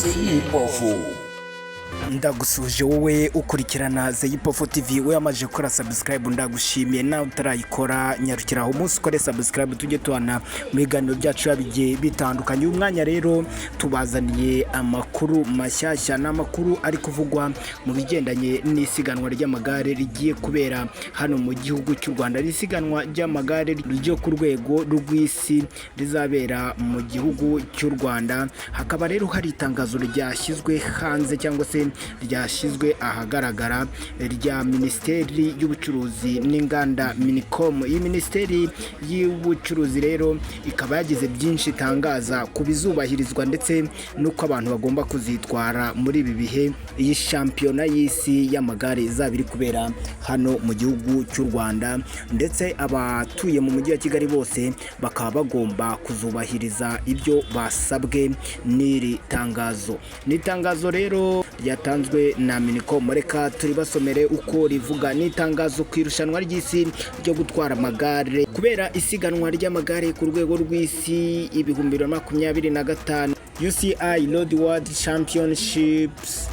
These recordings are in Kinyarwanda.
Zeyipofu. Ndagusuje wowe ukurikirana Zeyipofu TV, we wamaze gukora subscribe, ndagushimiye. Nawe utarayikora, nyarukira aho umunsi ukore subscribe, tujye tubana mu biganiro byacu biba bigiye bitandukanye. Uyu mwanya rero tubazaniye amakuru mashyashya, ni amakuru ari kuvugwa mu bigendanye n'isiganwa ry'amagare rigiye kubera hano mu gihugu cy'u Rwanda. Ni isiganwa ry'amagare ryo ku rwego rw'isi rizabera mu gihugu cy'u Rwanda. Hakaba rero hari itangazo ryashyizwe hanze cyangwa se ryashyizwe ahagaragara rya Minisiteri y'Ubucuruzi n'Inganda, MINICOM. Iyi Minisiteri y'Ubucuruzi rero ikaba yagize byinshi itangaza ku bizubahirizwa ndetse n'uko abantu bagomba kuzitwara muri ibi bihe iyi shampiyona y'isi y'amagare izaba iri kubera hano mu gihugu cy'u Rwanda, ndetse abatuye mu mujyi wa Kigali bose bakaba bagomba kuzubahiriza ibyo basabwe n'iri tangazo. Ni itangazo rero ryatanzwe na MINICOM, reka turibasomere uko rivuga. Ni itangazo ku irushanwa ry'isi ryo gutwara amagare kubera isiganwa ry'amagare ku rwego rw'isi 2025, UCI Road World Championships,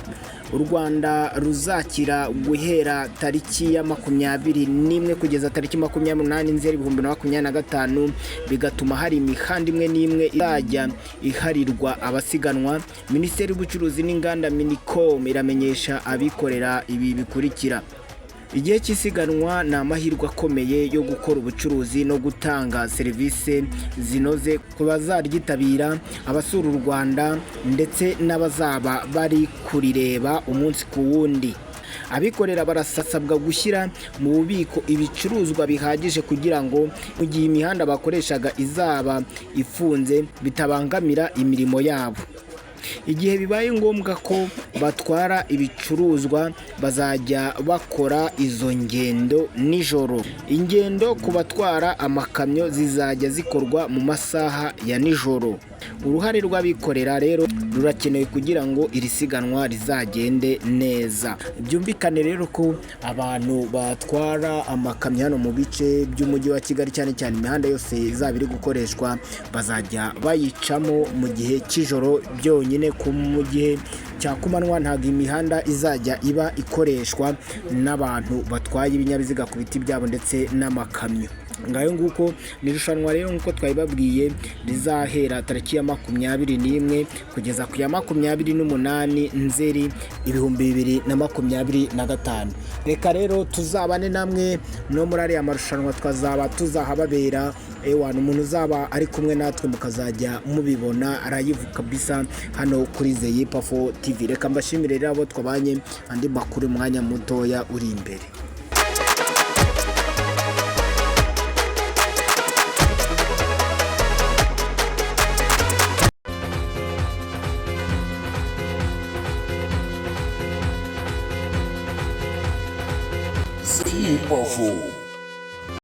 u Rwanda ruzakira guhera tariki ya 21 kugeza tariki 28 Nzeri 2025, bigatuma hari imihanda imwe n'imwe izajya iharirwa abasiganwa. Minisiteri y'Ubucuruzi n'Inganda, MINICOM, iramenyesha abikorera ibi bikurikira: igihe cy'isiganwa ni amahirwe akomeye yo gukora ubucuruzi no gutanga serivisi zinoze ku bazaryitabira, abasura u Rwanda ndetse n'abazaba bari kurireba umunsi ku wundi. Abikorera barasabwa gushyira mu bubiko ibicuruzwa bihagije kugira ngo mu gihe imihanda bakoreshaga izaba ifunze bitabangamira imirimo yabo. Igihe bibaye ngombwa ko batwara ibicuruzwa, bazajya bakora izo ngendo nijoro. Ingendo ku batwara amakamyo zizajya zikorwa mu masaha ya nijoro. Uruhare rw'abikorera rero rurakenewe kugira ngo iri siganwa rizagende neza. Byumvikane rero ko abantu batwara amakamyo hano mu bice by'umujyi wa Kigali, cyane cyane imihanda yose izaba iri gukoreshwa, bazajya bayicamo mu gihe cy'ijoro byonyine. Ku mu gihe cya kumanywa ntabwo imihanda izajya iba ikoreshwa n'abantu batwaye ibinyabiziga ku biti byabo ndetse n'amakamyo. Ngayo nguko. Ni irushanwa rero nk'uko twabibabwiye rizahera tariki ya 21 kugeza ku ya 28 Nzeri 2025. Reka rero tuzabane namwe no muri ariya marushanwa, twazaba tuzahababera. Ewana, umuntu uzaba ari kumwe natwe mukazajya mubibona live kabisa hano kuri Zeyipafo TV. Reka mbashimire rero abo twabanye. Andi makuru umwanya mutoya uri imbere. Zeyipofu.